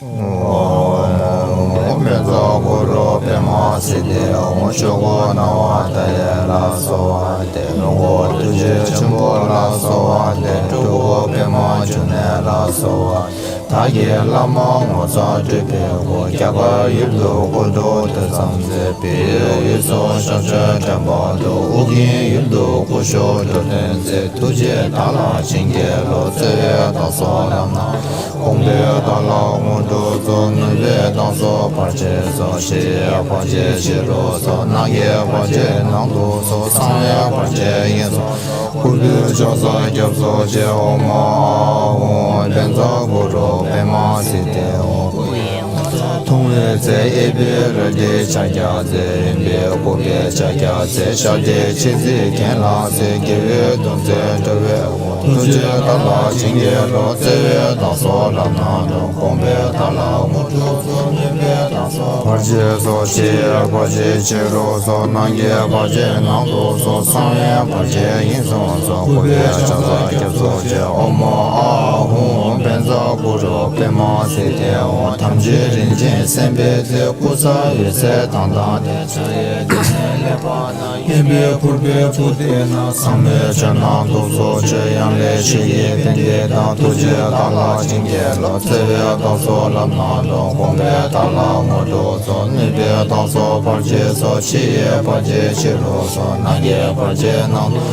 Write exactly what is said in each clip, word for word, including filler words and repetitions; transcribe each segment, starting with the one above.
ཨོཾ་བཛྲ་གུ་རུ་པདྨ་སིདྡྷི་ཧཱུྃ། ཆོས་སྐུ་སྣང་བ་མཐའ་ཡས་ལ་གསོལ་བ་འདེབས། ལོངས་སྐུ་ཐུགས་རྗེ་ཆེན་པོ་ལ་གསོལ་བ་འདེབས། སྤྲུལ་སྐུ་པདྨ་འབྱུང་གནས་ལ་གསོལ་བ། བདག་གི་བླ་མ་ངོ་མཚར་སྤྲུལ་པའི་སྐུ། རྒྱ་གར་ཡུལ་དུ་སྐུ་འཁྲུངས་དུས་ཙམ་གྱི། བོད་ཡུལ་ཡུལ་སོགས་ཤར་ཕྱོགས་དྲན་པ་དུ། ཨོ་རྒྱན་ཡུལ་དུ་སྐུ་བཞུགས་འགྲོ་དོན་མཛད། ཐུགས་རྗེས་བདག་ལ་བྱིན་གྱིས་རློབས། བརྩེ་བས་བདག་སོགས་ལམ་སྣ། དགོངས་པས་བདག་ལ་དངོས་གྲུབ་སྩོལ། ནུས་པས་བདག་སོགས་བར་ཆད་སོལ། ཕྱི་ཡི་བར་ཆད་ཕྱི་རུ་སོལ། ནང་གི་བར་ཆད་ནང་དུ་སོལ། གསང་བའི་བར་ཆད་དབྱིངས་སུ་སོལ། སྐུ་བོས་ཕྱག་འཚལ་སྐྱབས་སུ་མཆི། ཨོཾ་ཨཱཿཧཱུྃ་བཛྲ་གུ་རུ་པདྨ་སིདྡྷི་ཧཱུྃ། སྐུ་ཡི་ངོ་མཚར་མཐོང་བའི་ཚེ། གཡས་པས་རལ་གྲིའི་ཕྱག་རྒྱ་མཛད། གཡོན་པས་ཀུན་དགའི་ཕྱག་རྒྱ་མཛད། ཞབས་ཀྱི་མཆེ་གཙིགས་གྱེན་ལ་གཟིགས། རྒྱལ་བའི་གདུང་འཛིན་འགྲོ་བའི་དབང་། ཐུགས་རྗེས་བདག་ལ་བྱིན་གྱིས་རློབས། བརྩེ་བས་བདག་སོགས་ལམ་སྣ་དྲོངས། དགོངས་པས་བདག་ལ་དངོས་གྲུབ་སྩོལ། ནུས་པས་བདག་སོགས་བར་ཆད་སོལ། ཕྱི་ཡི་བར་ཆད་ཕྱི་རུ་སོལ། ནང་གི་བར་ཆད་ནང་དུ་སོལ། གསང་བའི་བར་ཆད་དབྱིངས་སུ་སོལ། སྐུ་བོས་ཕྱག་འཚལ་སྐྱབས་སུ་མཆི། ཨོཾ་ཨཱཿཧཱུྃ་བཛྲ་གུ་རུ་པདྨ་སིདྡྷི་ཧཱུྃ། ཐམས་ཅད་རིན་ཆེན་སེམས་དཔའི་རྩལ། སྐུ་གསལ་འོད་ཟེར་མདངས་དང་ལྡན། ཕྱག་གཡས་བདུད་རྩིས་ཀླས་པ་དང་། གཡོན་པས་ཕུར་པའི་སྤུ་སྟེ་ན། ཟབ་མོའི་ཆོས་རྣམས་ཐུགས་སུ་ཆུད། ཡང་ལེ་ཤོད་ཀྱི་པཎྜི་ཏ། ཐུགས་རྗེས་བདག་ལ་བྱིན་གྱིས་རློབས། བརྩེ་བས་བདག་སོགས་ལམ་སྣ་དྲོངས། དགོངས་པས་བདག་ལ་དངོས་གྲུབ་སྩོལ། ནུས་པས་བདག་སོགས་བར་ཆད་སོལ། ཕྱི་ཡི་བར་ཆད་ཕྱི་རུ་སོལ། ནང་གི་བར་ཆད་ནང་དུ་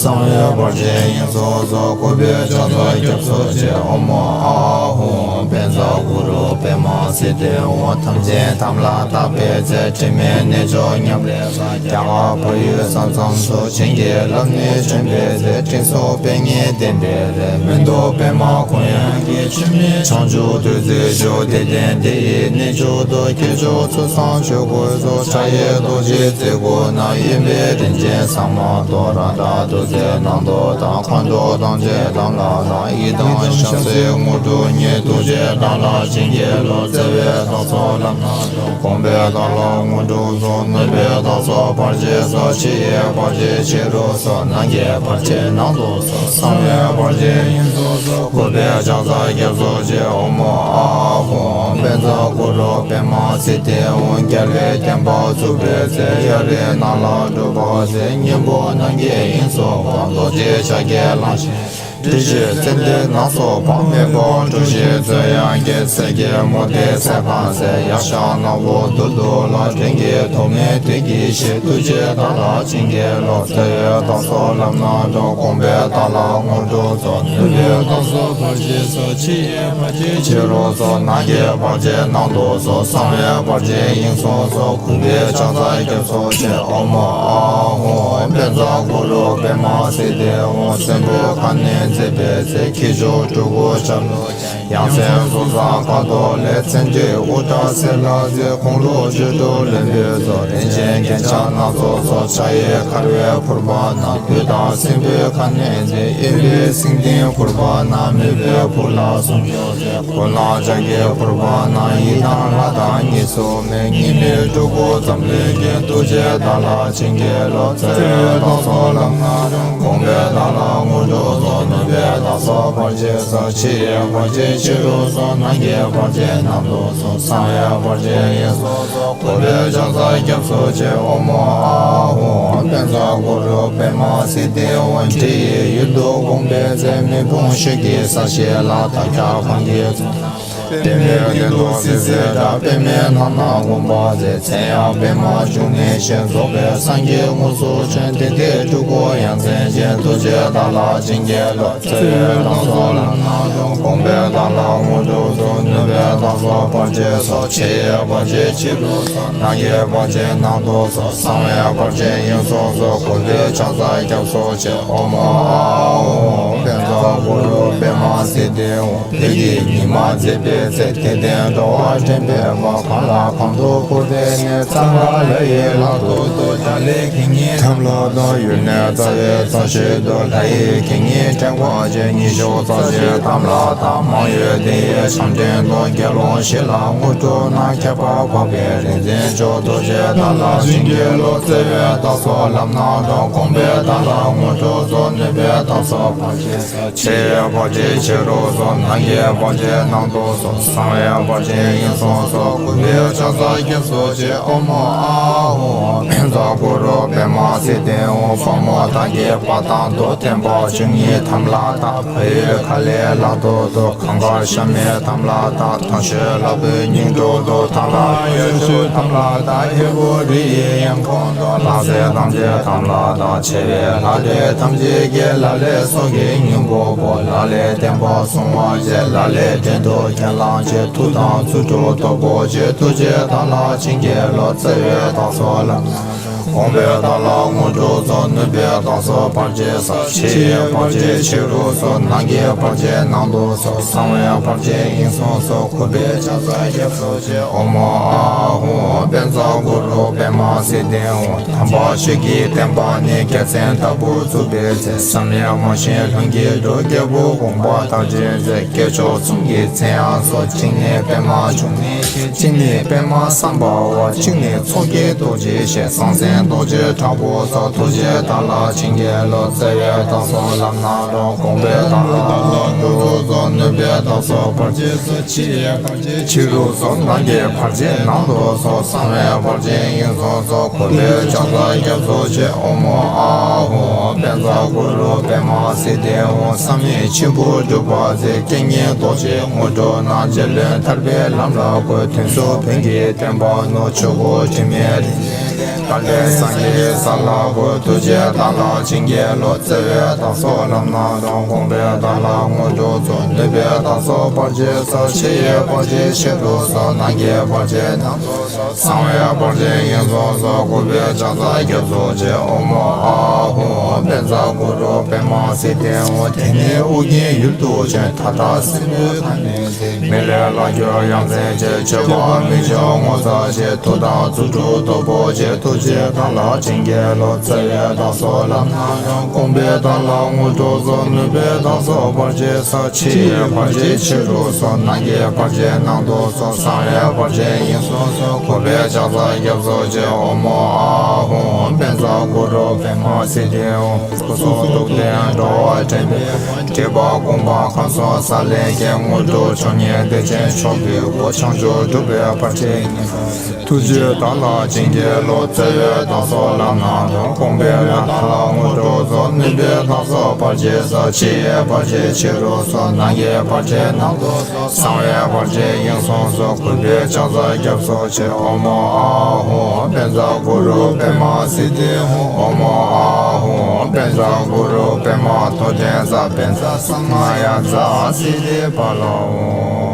སོལ། གསང་བའི་བར་ཆད་དབྱིངས་སུ་སོལ། སྐུ་བོས་ཕྱག་འཚལ་སྐྱབས་སུ་མཆི། ཨོཾ་ཨཱཿཧཱུྃ་བཛྲ་གུ་རུ་པདྨ་སིདྡྷི་ཧཱུྃ། ཐམས་ཅད་དམ་ལ་བཏགས་པའི་ཚེ། དྲི་མེད་རྣལ་འབྱོར་ཉམས་ལེན་རྒྱ་གར་བལ་ཡུལ་ས་མཚམས་སུ། བྱིན་གྱིས་བརླབས་ནས་བྱོན་པའི་ཚེ། སྤྲིན་གསུམ་དཔལ་ཉེར་ལྡན་པའི་རི། མེ་ཏོག་པདྨ་དགུན་ཡང་རྒྱས། ཆུ་སྨན་བྱང་ཆུབ་བདུད་རྩིའི་ཆུ། བདེ་ལྡན་འདི་ཡི་གནས་མཆོག་ཏུ། སྐྱེས་མཆོག་ཚུལ་བཟང་ཆོས་གོས་སོགས། ཕྱག་གཡས་རྡོ་རྗེ་རྩེ་དགུ་ན། གཡོན་པས་རིན་ཆེན་ཟ་མ་ཏོག་རཀྟ། བདུད་རྩིའི་སྣང་མདོས་དང་། མཁའ་འགྲོ་ཐམས་ཅད་དམ་ལ་བཏགས། ཡི་དམ་ཞལ་གསེར་དངོས་གྲུབ་བརྙེས། ཐུགས་རྗེས་བདག་ལ་བྱིན་གྱིས་རློབས། བརྩེ་བས་བདག་སོགས་ལམ་སྣ་དྲོངས། དགོངས་པས་བདག་ལ་དངོས་གྲུབ་སྩོལ། ནུས་པས་བདག་སོགས་བར་ཆད་སོལ། ཕྱི་ཡི་བར་ཆད་ཕྱི་རུ་སོལ། ནང་གི་བར་ཆད་ནང་དུ་སོལ། གསང་བའི་བར་ཆད་དབྱིངས་སུ་སོལ། སྐུ་བོས་ཕྱག་འཚལ་སྐྱབས་སུ་མཆི། ཨོཾ་ཨཱཿཧཱུྃ་བཛྲ་གུ་རུ་པདྨ་སིདྡྷི་ཧཱུྃ། རྒྱལ་བའི་བསྟན་པ་བཙུགས་པའི་ཚེ། གཡའ་རིའི་ནགས་ལ་སྒྲུབ་པར་མཛད། སྙིང་པོ་ནམ་མཁའི་དབྱིངས་སུ་འཕགས། རྡོ་རྗེ་ཕྱག་རྒྱའི་གླང་ཆེན། དྲི་ཞིམ་ཙན་དན་ནགས་སུ་འཕགས། མེ་ཏོག་གྲུ་བཞིའི་ཚོན་ཡང་རྒྱས། གསེར་གྱི་མུ་ཏིག་སེར་ཁ་གསལ། ཡཀྴ་ནག་པོ་རྡུལ་དུ་བརླག། སྤྲིན་གྱི་ཐོག་མའི་དུས་ཀྱི་ཞལ། ཐུགས་རྗེས་བདག་ལ་བྱིན་གྱིས་རློབས། བརྩེ་བས་བདག་སོགས་ལམ་སྣ་དྲོངས། དགོངས་པས་བདག་ལ་དངོས་གྲུབ་སྩོལ། ནུས་པས་བདག་སོགས་བར་ཆད་སོལ། ཕྱི་ཡི་བར་ཆད་ཕྱི་རུ་སོལ། ནང་གི་བར་ཆད་ནང་དུ་སོལ། གསང་བའི་བར་ཆད་དབྱིངས་སུ་སོལ། སྐུ་བོས་ཕྱག་འཚལ་སྐྱབས་སུ་མཆི། ཨོཾ་ཨཱཿཧཱུྃ་བཛྲ་གུ་རུ་པདྨ་སིདྡྷི་ཧཱུྃ། སྲིན་པོའི་ཁ་གནོན་མཛད་པའི་ཚེ། ཁྱི་ཕྱུགས་གྲུ་གུ་ཆ་ལུགས་ཅན། ཡ་མཚན་གཟུགས་བཟང་ཁ་དོག་ལེགས། བརྩོན་འགྲུས་དབུ་སྐྲ་སེར་ལ་གཟིགས། ཁོང་ལུ་བཅུ་དྲུག་ལོན་པའི་ཚོགས། རིན་ཆེན་རྒྱན་ཆ་སྣ་ཚོགས་སོགས། ཕྱག་གཡས་འཁར་བའི་ཕུར་པ་ན། བདུད་དང་སྲིན་པོའི་ཁ་གནོན་མཛད། གཡོན་པས་སེང་ལྡེང་ཕུར་པ་ན། མོས་པའི་བུ་ལ་སྲུང་སྐྱོབ་མཛད། མགོ་ན་ལྕགས་ཀྱི་ཕུར་པ་ན། ཡི་དམ་ལྷ་དང་གཉིས་སུ་མེད། གཉིས་མེད་སྤྲུལ་སྐུ་འཛམ་གླིང་རྒྱན། ཐུགས་རྗེས་བདག་ལ་བྱིན་གྱིས་རློབས། བརྩེ་བས་བདག་སོགས་ལམ་སྣ་དྲོངས། དགོངས་པས་བདག་ལ་དངོས་གྲུབ་སྩོལ། ནུས་པས་བདག་སོགས་བར་ཆད་སོལ། ཕྱི་ཡི་བར་ཆད་ཕྱི་རུ་སོལ། ནང་གི་བར་ཆད་ནང་དུ་སོལ། གསང་བའི་བར་ཆད་དབྱིངས་སུ་སོལ། སྐུ་བོས་ཕྱག་འཚལ་སྐྱབས་སུ་མཆི། ཨོཾ་ཨཱཿཧཱུྃ་བཛྲ་གུ་རུ་པདྨ་སིདྡྷི་ཧཱུྃ། དྲི་ཡི་ཡུལ་དུ་དགོངས་པའི་ཚེ། མེ་དཔུང་ཤེལ་གྱི་ས་གཞི་ལ། དར་ཁྱབ་གངས་ཀྱི་ཚོགས་རྣམས། པདྨའི་སྟེང་དུ་སིལ་ཟེར་འདྲ། པདྨའི་ནང་ན་དགོངས་པ་མཛད། མཚན་ཡང་པདྨ་འབྱུང་གནས་ཞེས། རྫོགས་པའི་སངས་རྒྱས་དངོས་སུ་བྱོན། དེ་ལྟའི་སྤྲུལ་སྐུ་ཡ་མཚན་ཅན། ཐུགས་རྗེས་བདག་ལ་བྱིན་གྱིས་རློབས། བརྩེ་བས་བདག་སོགས་ལམ་སྣ་དྲོངས། དགོངས་པས་བདག་ལ་དངོས་གྲུབ་སྩོལ། ནུས་པས་བདག་སོགས་བར་ཆད་སོལ། ཕྱི་ཡི་བར་ཆད་ཕྱི་རུ་སོལ། ནང་གི་བར་ཆད་ནང་དུ་སོལ། གསང་བའི་བར་ཆད་དབྱིངས་སུ་སོལ། སྐུ་བོས་ཕྱག་འཚལ་སྐྱབས་སུ་མཆི། ཨོཾ་ཨཱཿཧཱུྃ་བཛྲ་གུ་རུ་པདྨ་སིདྡྷི་ཧཱུྃ། བོད་ཀྱི་ཉི་མ་མཛད་པའི་ཚེ། དད་ལྡན་འགྲོ་བ་འདྲེན་པའི་དཔལ། གང་ལ་གང་འདུལ་སྐུར་བསྟན་ནས། གཙང་ཁ་ལ་ཡི་ལ་དུ་སྟོད། རྒྱ་གླིང་གི་ཉི་ཐམ་ལ་དང་། ཡུལ་ནས་རྩ་བའི་རྩ་ཆེན་དུ། ལྷ་ཡི་གི་ཉི་ཕྲེང་བ་ཅན། ཉི་ཤུ་རྩ་གཅིག་དམ་ལ་བཏགས། མང་ཡུལ་དེ་ཡི་བྱང་འདྲེན་དང་། རྒྱལ་ ཞེས་ལ་དངོས་གྲུབ་རྣམས་ཁྱད་པར་འཕགས་པའི་རིག་འཛིན་མཆོག་ཐུགས་རྗེ་བདག་ལ་བྱིན་གྱིས་རློབས། བརྩེ་བས་བདག་སོགས་ལམ་སྣ་དྲོངས། དགོངས་པས་བདག་ལ་དངོས་གྲུབ་སྩོལ། ནུས་པས་བདག་སོགས་བར་ཆད་སོལ། ཕྱི་ཡི་བར་ཆད་ཕྱི་རུ་སོལ། ནང་གི་བར་ཆད་ནང་དུ་སོལ། གསང་བའི་བར་ཆད་དབྱིངས་སུ་སོལ། གུས་པས་ཕྱག་འཚལ་སྐྱབས་སུ་མཆི། ཨོཾ་ཨཱཿཧཱུྃ། བཛྲ་གུ་རུ་པདྨ་སིདྡྷི་ཧཱུྃ། དཔའ་མོ་དག་གི་བ་དན་བསྟོད། བསྟན་པ་བཅུ་གཉིས་དམ་ལ་བཏགས། བག་ཡོད་ཁ་ལས་ལག་ཏུ་བསྟོད། གངྒཱ་ཤ་མེད་དམ་ལ་བཏགས། དྭངས་བཅུད་ལྷ་བུའི་སྙིང་དྲུང་དུ། ཐང་ལྷ་ཡེ་ཤེས་དམ་ལ་བཏགས། ཧས་པོ་རི་ཡི་ཡང་ཁོངས་སུ། ལྷ་སྲིན་ཐམས་ཅད་དམ་ལ་བཏགས། ཆེ་བའི་ལྷ་འདྲེ་ཐམས་ཅད་ཀྱི། ལ་ལས་སྲོག་གི་སྙིང་པོ་བོར། ལ་ལས་བསྟན་པ་སྲུང་བར་བྱེད། ལ་ལས་བྲན་དུ་གྱེན་ལངས་བྱེད། མཐུ་དང་རྫུ་འཕྲུལ་སྟོབས་པོ་ཆེ། ཐུགས་རྗེས་བདག་ལ་བྱིན་གྱིས་རློབས། བརྩེ་བས་བདག་སོགས་ལམ་སྣ་དྲོངས། དགོངས་པས་བདག་ལ་དངོས་གྲུབ་སྩོལ། ནུས་པས་བདག་སོགས་བར་ཆད་སོལ། ཕྱི་ཡི་བར་ཆད་ཕྱི་རུ་སོལ། ནང་གི་བར་ཆད་ནང་དུ་སོལ། གསང་བའི་བར་ཆད་དབྱིངས་སུ་སོལ། གུས་པས་ཕྱག་འཚལ་སྐྱབས་སུ་མཆི། ཨོཾ་ཨཱཿཧཱུྃ། བཛྲ་གུ་རུ་པདྨ་སིདྡྷི་ཧཱུྃ། དམ་པ་ཆོས་ཀྱི་བསྟན་པ་ནི། རྒྱལ་མཚན་ལྟ་བུར་བཙུགས་པའི་ཚེ། བསམ་ཡས་མ་བཞེངས་ལྷུན་གྱིས་གྲུབ། རྒྱལ་པོ་དགོངས་པ་མཐར་ཕྱིན་མཛད། སྐྱེས་མཆོག་གསུམ་གྱི་མཚན་ཡང་གསོལ། གཅིག་ནི་པདྨ་འབྱུང་གནས་ཞེས། གཅིག་ནི་པདྨ་སམྦྷ་ཝ། གཅིག་ནི་མཚོ་སྐྱེས་རྡོ་རྗེ་ཞེས། གསང་མཚན་རྡོ་རྗེ་དྲག་པོ་སོགས། ཐུགས་རྗེས་བདག་ལ་བྱིན་གྱིས་རློབས། བརྩེ་བས་བདག་སོགས་ལམ་སྣ་དྲོངས། དགོངས་པས་བདག་ལ་དངོས་གྲུབ་སྩོལ། ནུས་པས་བདག་སོགས་བར་ཆད་སོལ། ཕྱི་ཡི་བར་ཆད་ཕྱི་རུ་སོལ། ནང་གི་བར་ཆད་ནང་དུ་སོལ། གསང་བའི་བར་ཆད་དབྱིངས་སུ་སོལ། གུས་པས་ཕྱག་འཚལ་སྐྱབས་སུ་མཆི། ཨོཾ་ཨཱཿཧཱུྃ། བཛྲ་གུ་རུ་པདྨ་སིདྡྷི་ཧཱུྃ། བསམ་ཡས་མཆིམས་ཕུ་འབྲུག་པ་མཛད། རྐྱེན་ངན་ཟློག་བྱེད་དངོས་གྲུབ་རྣམས། རྗེ་བློན་ཐར་པའི་ལམ་ལ་བཀོད། དོན་གསུམ་བོན་གྱི་བསྟན་པ་ནོར། ཆོས་འཁོར་དྲི་མེད་རིན་ཆེན་གཏེར། བསྐལ་པའི་སངས་རྒྱས་ས་ལ་འགོད། ཐུགས་རྗེས་བདག་ལ་བྱིན་གྱིས་རློབས། བརྩེ་བས་བདག་སོགས་ལམ་སྣ་དྲོངས། དགོངས་པས་བདག་ལ་དངོས་གྲུབ་སྩོལ། ནུས་པས་བདག་སོགས་བར་ཆད་སོལ། ཕྱི་ཡི་བར་ཆད་ཕྱི་རུ་སོལ། ནང་གི་བར་ཆད་ནང་དུ་སོལ། གསང་བའི་བར་ཆད་དབྱིངས་སུ་སོལ། གུས་པས་ཕྱག་འཚལ་སྐྱབས་སུ་མཆི། ཨོཾ་ཨཱཿཧཱུྃ། བཛྲ་གུ་རུ་པདྨ་སིདྡྷི་ཧཱུྃ། དེ་ནས་ཨོ་རྒྱན་ཡུལ་དུ་བྱོན། ད་ལྟ་སྲིན་པོའི་ཁ་གནོན་མཛད། མི་ལས་ལྷག་གྱུར་ཡ་མཚན་ཆེ། སྤྱོད་པ་མི་འཆུགས་ངོ་མཚར་ཆེ། མཐུ་དང་རྫུ་འཕྲུལ་སྟོབས་པོ་ཆེ། ཐུགས་རྗེས་བདག་ལ་བྱིན་གྱིས་རློབས། བརྩེ་བས་བདག་སོགས་ལམ་སྣ་དྲོངས། དགོངས་པས་བདག་ལ་དངོས་གྲུབ་སྩོལ། ནུས་པས་བདག་སོགས་བར་ཆད་སོལ། ཕྱི་ཡི་བར་ཆད་ཕྱི་རུ་སོལ། ནང་གི་བར་ཆད་ནང་དུ་སོལ། གསང་བའི་བར་ཆད་དབྱིངས་སུ་སོལ། གུས་པས་ཕྱག་འཚལ་སྐྱབས་སུ་མཆི། ཨོཾ་ཨཱཿཧཱུྃ། བཛྲ་གུ་རུ་པདྨ་སིདྡྷི་ཧཱུྃ། སྐུ་གསུང་ཐུགས་ལྡན་འགྲོ་བ་འདྲེན་པའི་དབང་། སྒྲིབ་པ་ཀུན་སྤངས་ཁམས་གསུམ་ས་ལེར་མཁྱེན། དངོས་གྲུབ་མཆོག་བརྙེས་བདེ་ཆེན་མཆོག་གི་སྐུ། བྱང་ཆུབ་སྒྲུབ་པའི་བར་ཆད་ཉེན་ཁ་སེལ། ཐུགས་རྗེས་བདག་ལ་བྱིན་གྱིས་རློབས། བརྩེ་བས་བདག་སོགས་ལམ་སྣ་དྲོངས། དགོངས་པས་བདག་ལ་དངོས་གྲུབ་སྩོལ། ནུས་པས་བདག་སོགས་བར་ཆད་སོལ། ཕྱི་ཡི་བར་ཆད་ཕྱི་རུ་སོལ། ནང་གི་བར་ཆད་ནང་དུ་སོལ། གསང་བའི་བར་ཆད་དབྱིངས་སུ་སོལ། གུས་པས་ཕྱག་འཚལ་སྐྱབས་སུ་མཆི། ཨོཾ་ཨཱཿཧཱུྃ། བཛྲ་གུ་རུ་པདྨ་སིདྡྷི་ཧཱུྃ། ཨོཾ་ཨཱཿཧཱུྃ། བཛྲ་གུ་རུ་པདྨ་ཐོད་ཕྲེང་རྩལ། བཛྲ་ས་མ་ཡ་རྩལ་སིདྡྷི་ཕ་ལ་ཧཱུྃ།